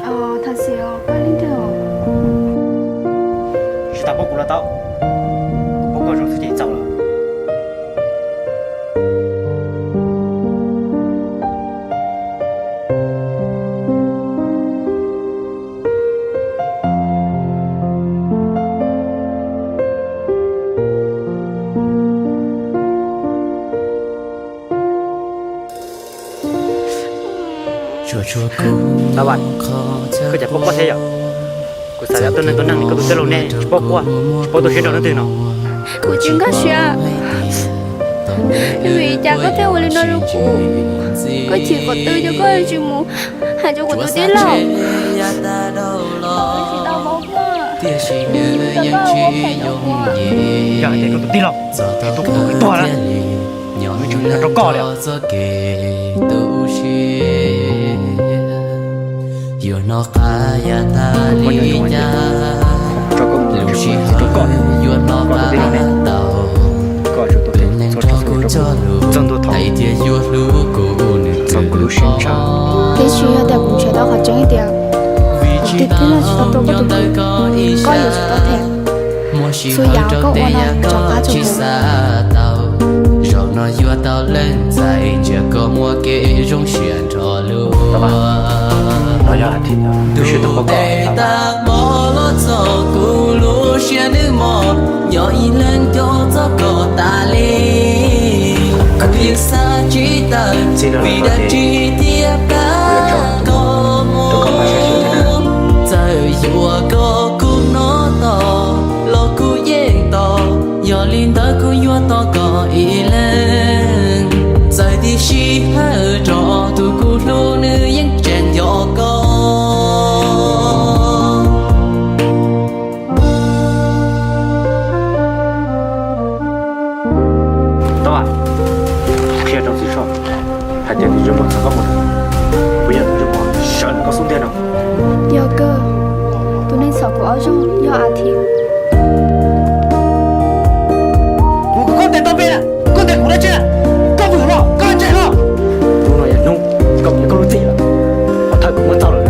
Tham xis koj leej twg? Tsis tas paub kuv los tau, kuv paub koj zoo xwb ces txaus lawm. Tau Vam, koj cas paub quaj thiab yom? Kuv xav tias tuaj neeg tuaj neeg li koj tus tij laug nej tsis paub quaj, tsis paub tu siab rau leej twg no. Kuv tsis nkag siab, vim li cas koj thiaj ua li no rau kuv? Koj chim qhov twg ces koj tsis mus hais rau kuv tus tij laug? Kuv tsis tau paub koj, kuv tsis tau paub koj phem rau kuv. Yog hais tias koj tus tij laug tsis tuaj kuv tus twg tuag na, kuv tseem yuav rau koj li os. Yuav hnov qab yav tas li cas, lub sij hawm yuav hnov qab tau. Koj tsum tuaj them txhua txhua txog ntua thaum hais tias yuav hlub kuv nws txog kuv lub siab ntshaw. Tab sis yog tias kuv nrhiav tau qhov tseeb tias kuv tus tij laug tsis tau tua koj tus kwv, koj yuav tsum tau them txhua yam koj ua no rov qab rau kuv. Zaum no yuav tau leej ntxhais ntsia koj muaj kev zoo siab nrho luaj. Ntuj tag hmo los txog kuv lub siab nws mos, nyob ib leeg nco txog koj tas li. Kuv yeej xav tsis tawm vim dab tsi thiaj plam koj mus. Txawm yuav koj kuv hnov tos los kuv yeej tos, yog li ntawd kuv yuav tos koj ib leeg. Txawm tib sij hawm rov tus kuv hlub nws yeej tseem nco koj. Tau, kuv qhia rau Txiv Soj hais tias tus ntsej muag txhom koj mus, puas yog tus ntsej muag sawv ntawm koj xub ntiag no? Yog kawg, tus neeg txhom kuv ob zaug yog As Thiv. Kuv, koj ntes tau npe na, koj ntes kuv dab tsi na? Koj vwm los koj tseem los. Hnub no yog hnub koj mus yuav koj lub txim lawm, qhov thawj kuv muab txog lawm.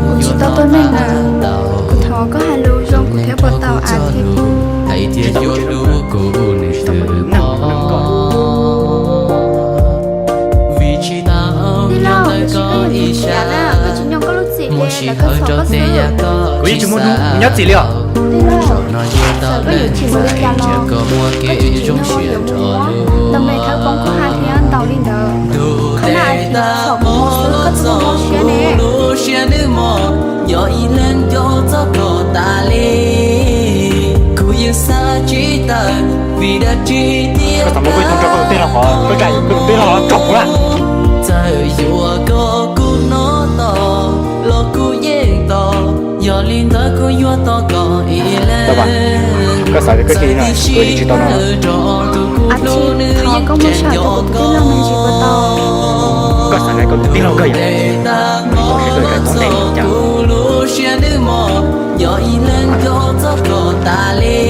Kuv tsis tau tuaj neeg na, kuv thov koj hais lus zoo kuv thiaj puas tau As Thiv. Tsis tau ua tsev neeg, tsis tau ua neeg koj. Tij laug, tab sis koj yog tus khiav na, koj tsis nco koj lub txim li lawv koj txhom koj xwb. Kuv yeej tsis muaj hnub nyob txim li os. Tij laug, txawm koj yuav chim npaum li cas los koj tseem tsis nco koj yuav mus ua tau me thawj poob koj hais thiab ntaus li ntawd. Qhov no As Thiv txhom kuv mus xwb, koj txhob mob siab ne. Koj xav muab kuv ib tug rau koj tus tij laug qhov koj tsa koj tus tij laug los tso kuv na. Txawm yuav koj kuv hnov tos los kuv yeej tos, yog li ntawd kuv yuav tos koj ib leeg. Koj xav tias koj cia li no kuv yeej tsis tau no. As Thiv, thov koj muab tsa rau kuv tus tij laug me ntsis puas tau? Koj xav hais koj tus tij laug kawg yom? Kuv tsis tau seb koj yuav tau ntej li cas. Lub siab nws mos, nyob ib leeg nco txog koj tas li.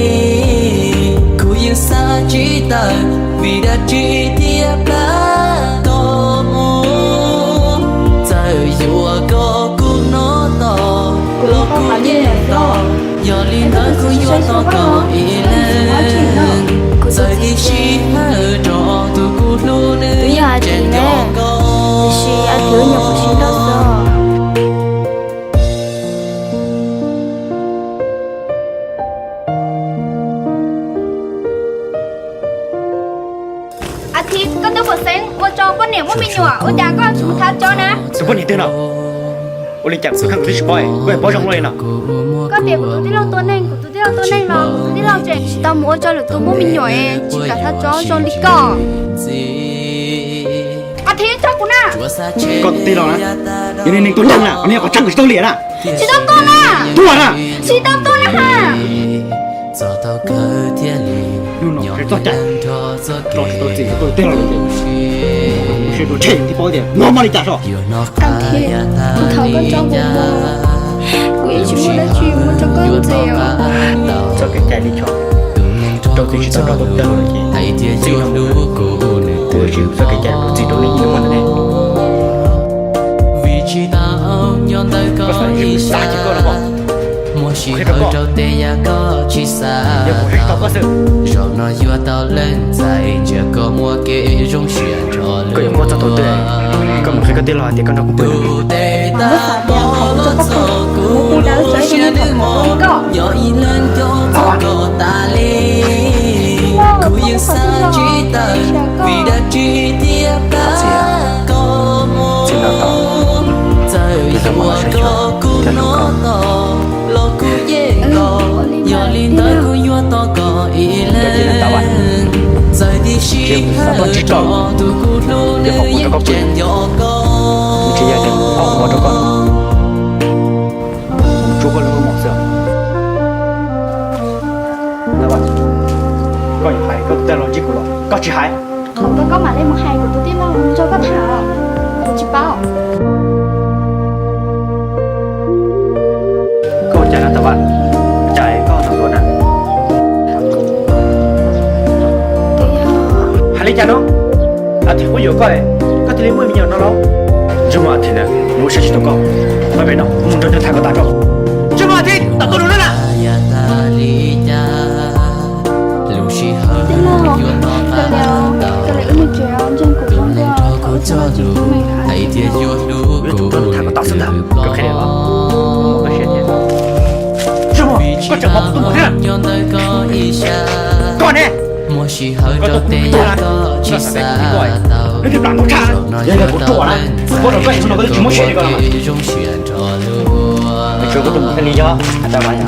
Kuv yeej xav tsis tawm vim dab tsi thiaj plam koj mus. Txawm yuav koj kuv hnov tos los kuv yeej tos, yog li ntawd kuv yuav tos koj ib leeg. Txawm tib sij hawm rov tus kuv hlub nws yeej tseem nco koj. As Thiv, koj twb pom xeeb ua rau poj niam muaj me nyuam, ua cas koj tsis mus thab tso na? Tus poj niam twg no? Ua li cas kuv tsis paub, koj paub zoo luaj li no? Koj tias kuv tus tij laug tua neeg, kuv tus tij laug tua neeg los kuv tus tij laug tseem tsis tau mus ua rau lwm tus muaj me nyuam es tsis kam thab tso zoo li koj. As Thiv, tso kuv na. Koj tus tij laug na, yog neeg tuaj neeg na, qhov no yog qhov tseeb kuv tsis tau liam na. Tsis tau tuaj na. Tuaj na. Tsis tau tuaj na ha. Hnub no tsis txoj cai, tso tsis tau txim rau koj tus tij laug lawm ces kuv sim rau tshem thiaj paub tias no mas li cas so. As Thiv, kuv thov koj tso kuv mus, kuv yeej tsis muaj dab tsi muab rau koj ntxiv os. Txoj kev cai li cas, rau Tsis tau rau koj tag los ces txij no mus kuv tsis txoj kev cai lub txim rau nej ib lub muag ntawm nej. Vim tsis tau nyob ntawm koj ib sab ces koj los muaj sij hawm rau tej yam koj tsis xav tau. Zaum no yuav tau leej txais ntsia koj muaj kev zoo siab nrho. Koj yuav muaj txoj tau twg, koj mus qhia koj tij laug hais tias koj nrog kuv pw. Tus tes tag los los txog kuv lub siab nws mos, yog ib leeg coj txog koj tas li. Kuv yeej xav tsis tawm vim dab tsi thiaj pab koj mus. Txawm yuav koj kuv noj tau los kuv yeej noj, yog li ntawd kuv yuav tos koj ib leeg. Txawm tib sij hawm rau tus kuv hlub nws yeej tseem nco koj. Tsuav koj lub mos xwb. Koj yuav hais koj tus tij laug ntsib kuv los koj tsis hais? Qhov koj, koj mam li mus hais kuv tus tij laug nrog koj tham, kuv tsis paub. Koj ua cas na Tam Vaj? Cas koj tau tuaj na? Hais li cas no? Athim quab yuam koj, koj thiaj li muaj me nyuam no los? Ntsej muag Athim na, nws ua siab tsis tau koj. Pab pem no, kuv mus nrog nws tham kom tas tso. Ntsej muag Athim, tau tuaj no na. Tij laug, koj li, koj li ib me ntsis ntseeg kuv phooj ywg, thaum ub txog no tsis tau me na. Yuav tsum nrog nws tham kom tas xwb ntag, koj qhia li los? Ntsej muag, koj tseem mos kuv tus muam thiab. Koj ne, koj tuaj kuv tag na, koj xav tias kuv tsis koj, lub tib plam ntau tshaj, yog yog kuv ruam na, kuv rau koj es no koj twb tsis muab siab li koj los mas. Tsuav kuv tus muam thiaj li yog hais tas mas yog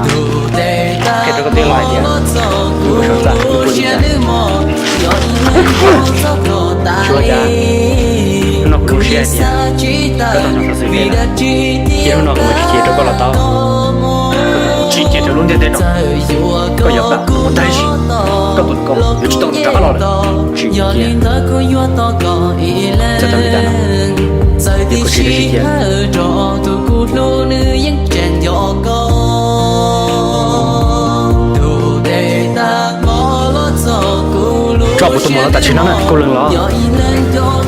qhia rau koj tij laug hais tias kuv sawv txaj kuv ua li cas. Tsuav cas, hnub no kuv zoo siab hais tias koj tau nrog kuv xwb thiab na. Ces hnub no kuv mus tsis ces rau koj los tau, tsis ces rau lub ntiaj teb no, koj yuav pab kuv mus tag sim, koj tus koj yuav tsis tau rov qab los lawm. Tsis cia, txawm tau li cas no, ces kuv tsis tau sib cia. Tso kuv tus muam los tam sim no na, Nkauj Leej los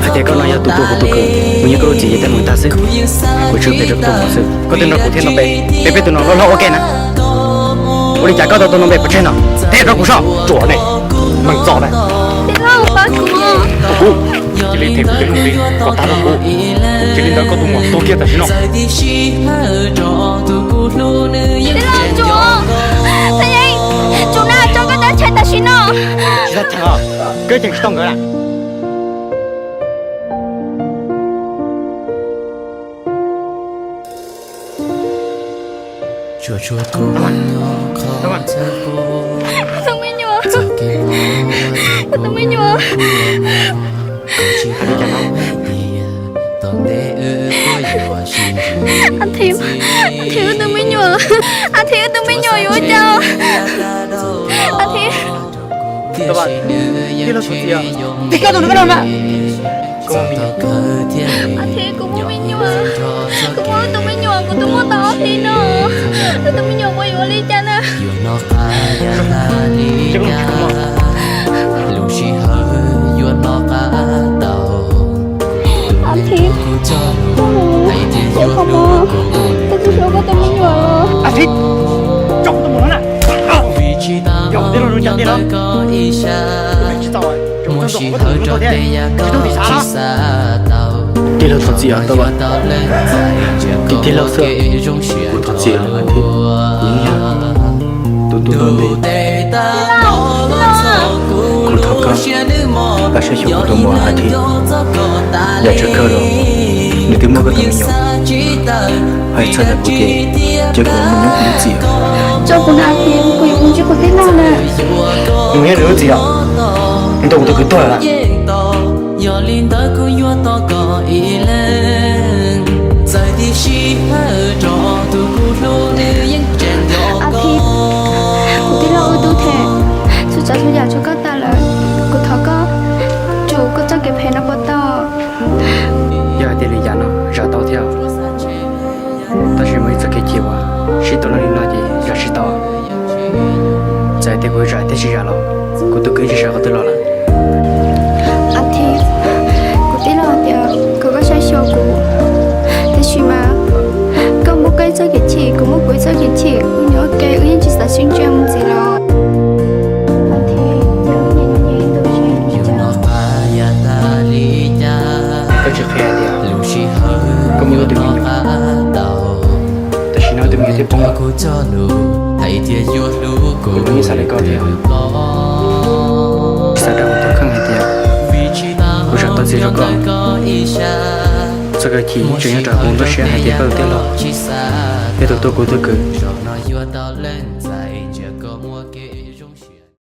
hais tias koj no yog tus tuaj kuv tus kwv, kuv nyob koj lub txim ces tej mus tag xwb. Kuv tsuas qhia rau koj tus muam xwb, koj twb nrog kuv thiab no peb, peb peb tus no loj loj ua ke na. Ua li cas koj tau tuaj no peb pov tseg no? Teb rau kuv soj, ruam ne, meem txom na. Kuv cia li them kuv cov nug koj tag rau kuv, cia li ntawd koj tus muam tuag kiag tam sim no. Tij laug Tsuas, Tsuas na, tso koj dab tshais tam sim no. Tsis tau cheem, koj cheem tsis tau nkawd na. Tus me nyuam, tus me nyuam. Athim, Athim wb tus me nyuam, Athim wb tus me nyuam yuav ua cas? Athim. Tij laug Txuas Txias, tij koj tus nus koj no mas. Athim, kuv muaj me nyuam, kuv muaj tus me nyuam, kuv twb muaj tau ob hlis no, wb tus me nyuam puas yuav ua li cas na? Athim, koj mus, koj mus, koj twb suav koj tus me nyuam los. Athim, tso kuv tus muam no na. Yog tij laug zoo cas tiag los? Tsis tau, tsis tau nrog kuv tus hlub tuaj thiab, tsis tau ntim xav los. Tij laug thov txim os Tauj Vas, tij tij laug xwb, kuv thov txim os Athim, kuv yeej yog tus tub ntau ntev. Kuv thov koj pab saib xyuas kuv tus muam Athim, yam tsawg kawg los nws twb muaj koj tus me nyuam, hais txog ntawm kuv ces cia kuv mus nyob kuv lub txim. Tso kuv na Athim, kuv yuav mus ntsib kuv tij laug na. Mus nyob nws lub txim os, nws tau kuv tus kwv tuag lawm. Yog li ntawd kuv yuav tos koj ib leeg, txawm tib sij hawm rau tus kuv hlub nws yeej tseem nco koj. Kuv tij laug wb twb them txhua tsav txhua yam rau koj tas lawm, kuv thov koj tsum koj txoj kev phem no puas tau? Yog hais tias li yam no zam tau thiab, tab sis muaj ib txoj kev chim uas sib tau leej li no ces zam tsis tau. Txawm hais tias kuv zam Tab sis zam los kuv tus kwv tsis sawv qhov twg los lawm. Athib, kuv tij laug hais tias kom koj saib xyuas kuv, tab sis mas koj muab koj ib txoj kev chim, kuv muab kuv ib txoj kev chim, wb nyob ua ke wb yeej tsis xav sib ntsia mus ntxiv los. Koj tsis qhia tias koj muaj ib tug me nyuam, tam sim no tus me nyuam twb poob lawm. Kuv yeej xav li koj thiab, tsis xav rau kuv tus kheej hais tias kuv tseem tau txiv rau koj. Txoj kev chim tseem nyob rau kuv, koj siab hais tias koj tus tij laug yog tus tua kuv tus kwv.